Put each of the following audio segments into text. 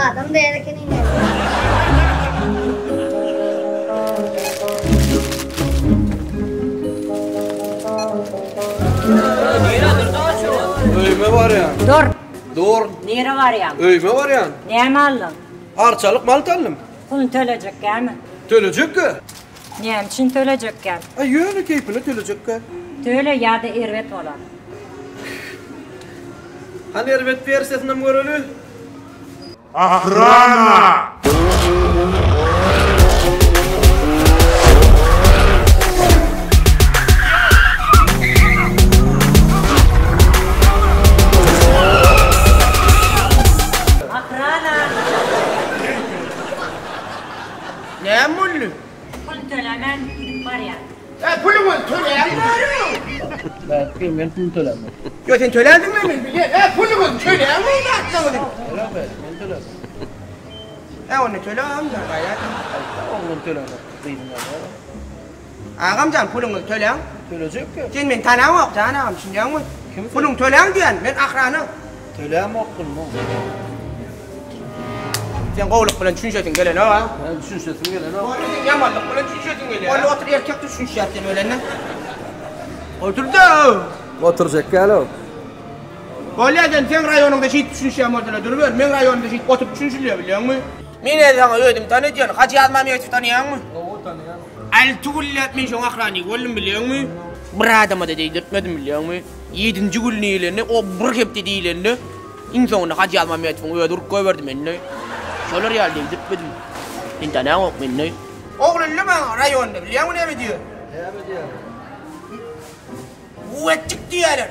Adam däl eken ine. Öýüme barýan. Dur. Dur. Nirä barýaň? Öýüme barýan. Näme aldyň? Arçalyk malt aldym. Puluny tölejekkämi? Tölejekkä. Näme üçin tölejekkäm? Aý ýöne keýpine tölejekkä. Töle ýa-da erbet bolar. Hany erbet wersiýasynam göreli. Ohrana! Ohrana! Näme boldy? Pul tölemän gidip barýan. Ä puluňy töläň bari. Belki men pul tölemem. Ýo sen töländiňmi men bilýän. Ä puluňy töläň bu zatlaryňy. Töläme, men tölemem. Ä onda töle agamjan gaýrat et. Aýtda oglum tölemek gyzyň ýaly. Agamjan puluňyzy töläň. Tölejekkä. Sen meni tanaňok jan agam düşünýäňmi? Kim sen? Puluňy töläň diýýän men ahrana. Tölämok pulumy. Sen gowulyk bilen düşünşesiň gelenok a? Men düşünşesim gelenok. Boldy sen ýamanlyk bilen düşünşesiň gelýär. Boldy otur erkek düşünişýär sen ölende. Otur-da. Oturjak ýaly. Bolýa sen seň raýonyňda şeýdip düşünişýän bolsalar duruber. Meň raýonymda şeýdip oturyp düşünişilýär bilýäňmi? Men-ä saňa özüm tanadýan. Hajy Ýazmämmedowy tanaýaňmy? Hawa tanaýan. Alty günläp men şoň ahranigi boldum bilýäňmi? Bir adama-da degdirtmedim bilýäňmi? Ýedinji gün diýlende, o bir hepde diýlende, iň soňunda Hajy Ýazmämmedowyň özi urup goýberdi meni. Şolar ýaly degdirtmedim. Sen tanaňok meni. Oglanlar maňa raýonda bilýäňmi näme diýýär? Näme diýýär? Wetjik diýýärler.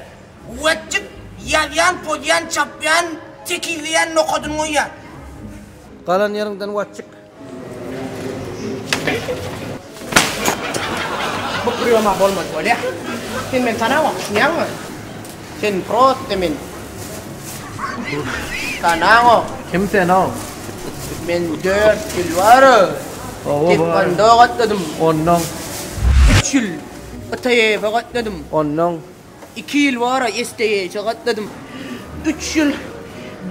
Wetjik ýazýan, pozýan, çapýan, tekizleýän, nokadyny goýýan. Galan ýeriňden wetjik. Bu priýoma bolmady bolýa. Sen meni tanaňok, düşünýäňmi? Sen prosta men tanaňok. Kim sen-ow? Men dört ýyl bar-a. Taekwondo gatnadym. Onnoň. Üç ýyl ITF-e gatnadym. Onnoň. Iki ýyl bar-a STH-e gatnadym. Üç ýyl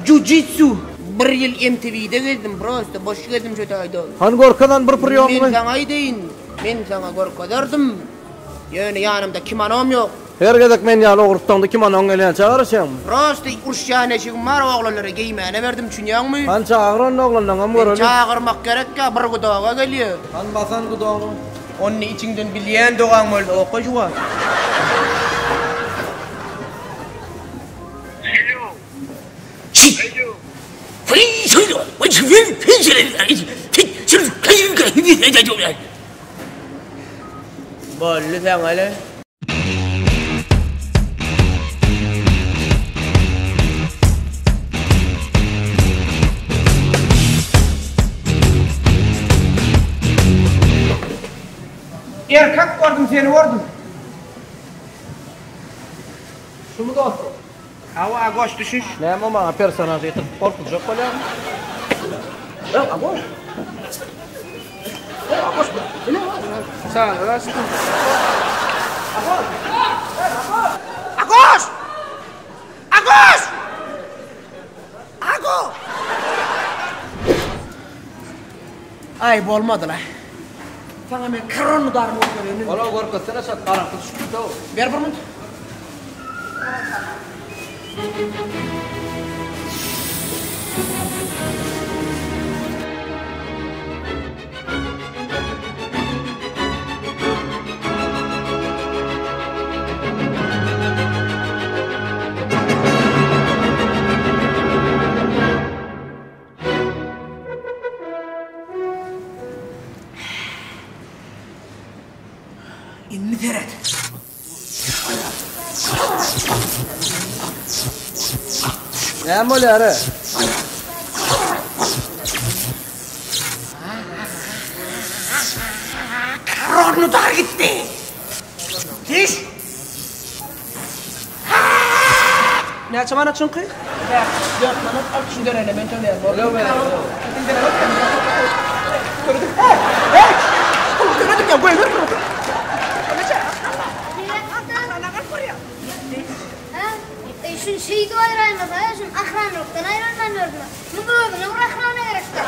jiu-jitsu. Bir ýyl MTV-de gezdim, prosta boş gezdim şo taýda. Hany görkez hany bir priýomyňy. Men saňa aýdaýyn, men saňa görkezerdim. Ýöne ýanymda kimonom ýok. Her gezek men ýaly ogrutdaňda kimonoň gelýänçä garaşýaňmy? Prosta uruşýan eşigim bar, oglanlara geýmäne berdim, düşünýäňmi? Hany çagyr onda oglanlaňam göreli. Meni çagyrmak gerekkä, bir gudoga gelýä. Hany basan gudogyňy. Onda içiňden bilýän dogaň bolsa oka şu wagt. Boldy saňa-la. Erkek gördüm seni gördüm. Şumy dostum? Hawa goş düşüş. Näme maňa personaž getirip gorkuzjak bolýaňmy? Ew agoş. Ew agoş. Çaga açdym. Agoş! Agoş! Ago! Aý bolmady-la. Saňa men kron udaryny görkezeýin. Ola görkezsene şat garaňky düşüpdi-ow. Ber bir munt. Indi seret. Näme bolýar-e? Burny dar gitdi. Diş. Näçe manat şuňky? 4 manat. Al şunu derene men töleýän. Töledim. Hey! Hey! Pul töledim ya, goýber puluny. Ha? E, şunu şeýdip aýraýmasa, şunu ahranlykdan aýranman gördüm. Muň özüne bir ahrana gerekdir.